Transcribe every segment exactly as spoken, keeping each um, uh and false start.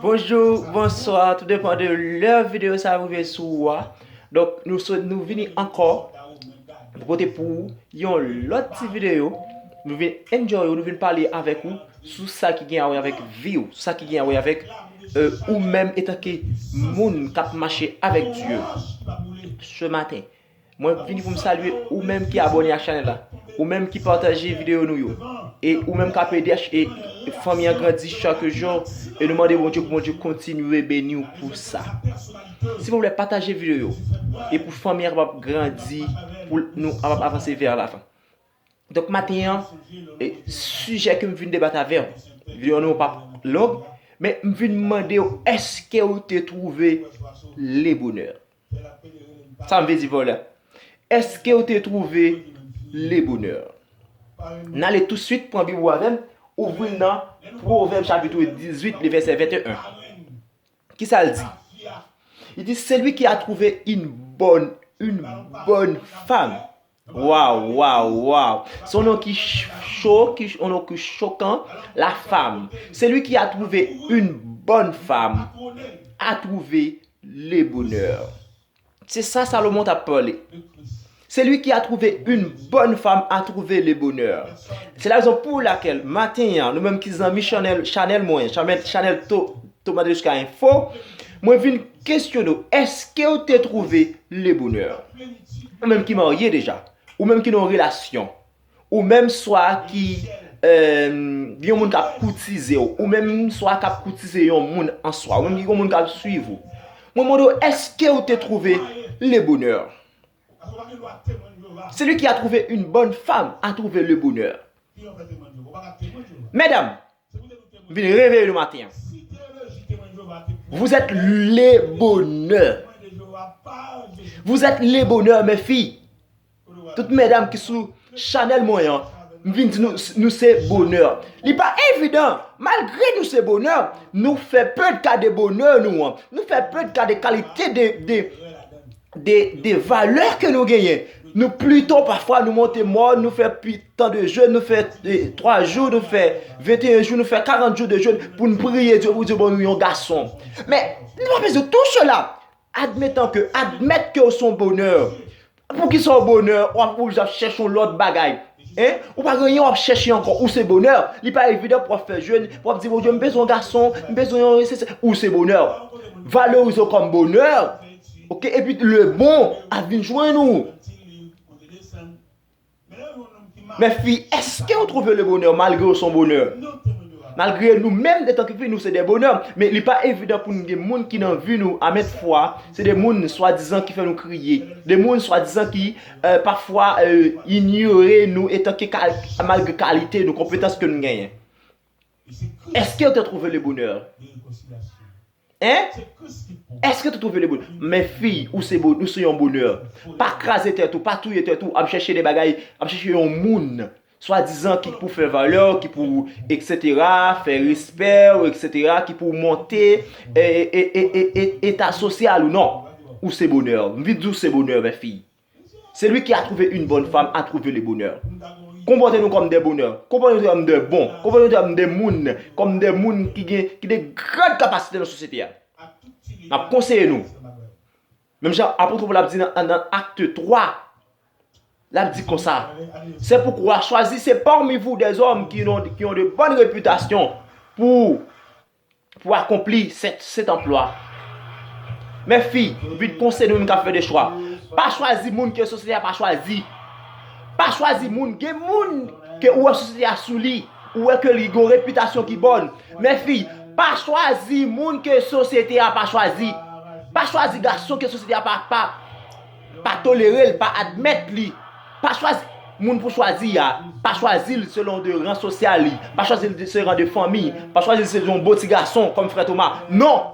Bonjou, bonswa, tou depann de lè videyo sa a rive sou ou a. Donk, nou sot, nou vini ankò pou pote pou ou yon lòt ti videyo. Nou vin enjoy ou, nou vin pale avèk ou sou sa ki gen a wè avèk vi w, sou sa ki gen a wè avèk, euh, ou menm etanke moun k ap mache avèk Dye. Ce matin, mwen vini pou m salye ou menm ki abòne ak chanèl la, ou menm ki pataje videyo nou yo, e ou menm k ap ede ch-, e fanmi an grandi chak jou, e nou mande Bondye pou Bondye kontinye beni w pou sa. Silvouplè, pataje videyo yo, e pou fanmi an kapab grandi, pou nou kapab avanse vers la fin. Donk, maten an, e, sijè ke m vin debat avè w, videyo nou p ap long, men m vin mande w, èske w te twouve le bonè? Sa m vle di vòlè. Èske w te twouve le bonè? N ale tousuit pran Bib ou avè m, ouvri l nan Pwovèb chapit dizuit, le vèsè venteyen. Kisa l di? Li di, celui qui a trouvé une bonne, une bonne femme. Waw, waw, waw. Se yon non ki ch-, cho, ki ch-, yon non ki chokan, la femme. Celui qui a trouvé une bonne femme a trouvé le bonheur. Se sa Salomon t ap pale. Celui qui a trouvé une bonne femme a trouvé le bonheur. Se la rezon pou lakèl, maten an, nou menm ki zanmi chanèl, chanèl mwen, chanèl, chanèl To-, Thomas Deluca Info, mwen vin kesyone w, èske w te twouve le bonè? Ou menm ki marye deja, ou menm ki nan yon relasyon, ou menm swa ki, euh, gen yon moun k ap koutize w, ou menm swa k ap koutize yon moun an swa, ou menm ki gen yon moun k ap swiv ou. Mwen mande w, èske w te twouve le bonè? Celui qui a trouvé une bonne femme a trouvé le bonheur. Medam, m vin reveye nou maten an. Vous êtes le bonheur. Vous êtes le bonheur, mes filles. Tout medam ki sou chanèl mwen an, m vin di nou, nou se bonè. Li pa evidan, malgre nou se bonè, nou fè peu de cas de bonheur nou an. Nou fè peu de cas de qualité de, de, de, de valè ke nou genyen. Nou plito pafwa, nou monte mòn, nou fè pi tan de jèn, nou fè, eh, twa jou, nou fè venteyen jou, nou fè karant jou de jèn pou n priye Dye, pou Dye ban nou yon gason. Men, nou pa bezwen tou sela. Admetan ke, admèt ke w se yon bonè. Poukisa w bonè, w ap oblije ap chèche yon lòt bagay? Hein? Ou pa gen anyen w ap chèche ankò, ou se bonè. Li pa evidan pou w ap fè jèn, pou w ap di, Bondye, m bezwen yon gason, m bezwen yon, se, se, ou se bonè. Valorize w kòm bonè. Oke? Epi le bon ap vin jwenn ou. Men fi, èske w twouve le bonè malgre w se yon bonè? Malgre nou menm, etanke fi, nou se de bonè, men li pa evidan pou n gen moun ki nan vi nou, a maintes fois, se de moun swadizan ki fè nou kriye, de moun swadizan ki, euh, pafwa, euh, inyore nou etanke kal-, malgre kalite nou, konpetans ke nou genyen. Èske w te twouve le bonè? Hein? Èske w te twouve le bonè? Men fi, ou se bon, ou se yon bonè. Pa kraze tèt ou, pa touye tèt ou, ap chèche de bagay, ap chèche yon moun, swadizan ki pou fè valè w, ki pou, et cetera, fè respè w, et cetera, ki pou monte, e, e, e, e, e, eta sosyal ou non. Ou se bonè. M vin di w se bonè, men fi. Celui qui a trouvé une bonne femme a trouvé le bonheur. Konpòte nou kòm de bonè. Konpòte nou kòm de bon. Konpòte nou kòm de moun. Kòm de moun ki gen, ki de gran kapasite nan sosyete a. M ap konseye nou. Menm jan apot Pòl ap di nan, nan Acte trois, l ap di konsa, c'est pourquoi choisissez parmi vous des hommes qui ont, qui ont de bonnes réputations pour pour accomplir cet, cet emploi. Men fi, vin konseye nou menm k ap fè de chwa. Pa chwazi moun ke sosyete a pa chwazi. Pa chwazi moun, gen moun ke ou wè sosyete a sou li, ou wè ke li gen yon repitasyon ki bòn. Men fi, pa chwazi moun ke sosyete a pa chwazi. Pa chwazi gason ke sosyete a pa, pa, pa tolere l, pa admèt li. Pa chwazi moun pou chwazi a. Pa chwazi l selon de ran sosyal li. Pa chwazi l selon de fanmi. Pa chwazi l selon bon ti gason kòm frè Toma. Non!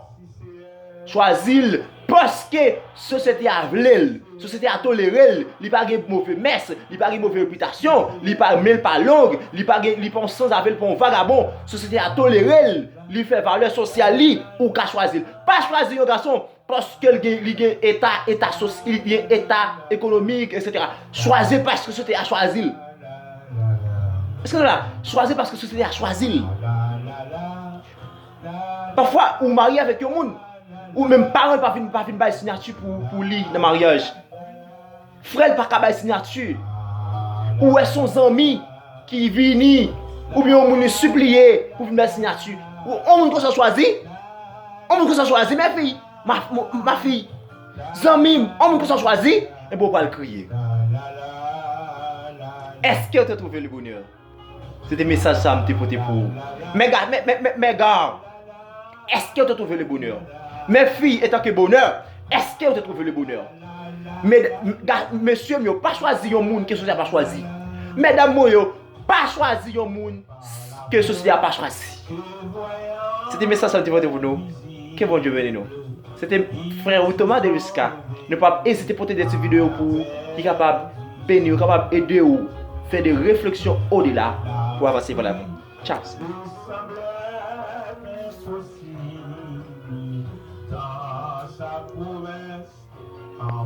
Chwazi l paske sosyete a vle l. Sosyete a tolere l. Li pa gen move mès. Li pa gen move repitasyon. Li pa, men l pa long. Li pa gen, li pa yon sanzave, li pa yon vagabon. Sosyete a tolere l. Li fè valè sosyal li. Ou ka chwazi l. Pa chwazi yon gason paske l gen, li gen eta, eta sos-, li gen eta ekonomik, et cetera. Chwazi paske sosyete a chwazi l. Èske nou la? Chwazi paske sosyete a chwazi l. Pafwa, ou marye avèk yon moun, ou menm paran l pa vin, pa vin bay siyati pou, pou li nan maryaj. Frè l pa ka bay siyati. Ou wè se yon zanmi ki vini, oubyen yon moun li sipliye pou vin bay siyati. Ou, yon moun konsa chwazi? Yon moun konsa chwazi, mè fi, ma, ma, ma fi. Zanmi m, yon moun konsa chwazi? Enben, ou pral kriye. Èske w te twouve le bonè? Se te mesaj sa a m te pote pou ou. Mèga, mè, mè, mè, mèga, èske w te twouve le bonè? Mè fi, etanke bonè, èske w te twouve le bonè? Mèd-, ga-, mesye m yo, pa chwazi yon moun ke sosyete a pa chwazi. Medam mwen yo, pa chwazi yon moun ke sosyete a pa chwazi. Se te mesaj sa m te pote pou nou. Ke Bondye beni nou. Se te frè ou Thomas Delusca. Nou p ap ezite pote de ti videyo pou ou ki kapab beni ou, kapab ede ou fè de refleksyon odela pou avanse pa lavi. Tchao.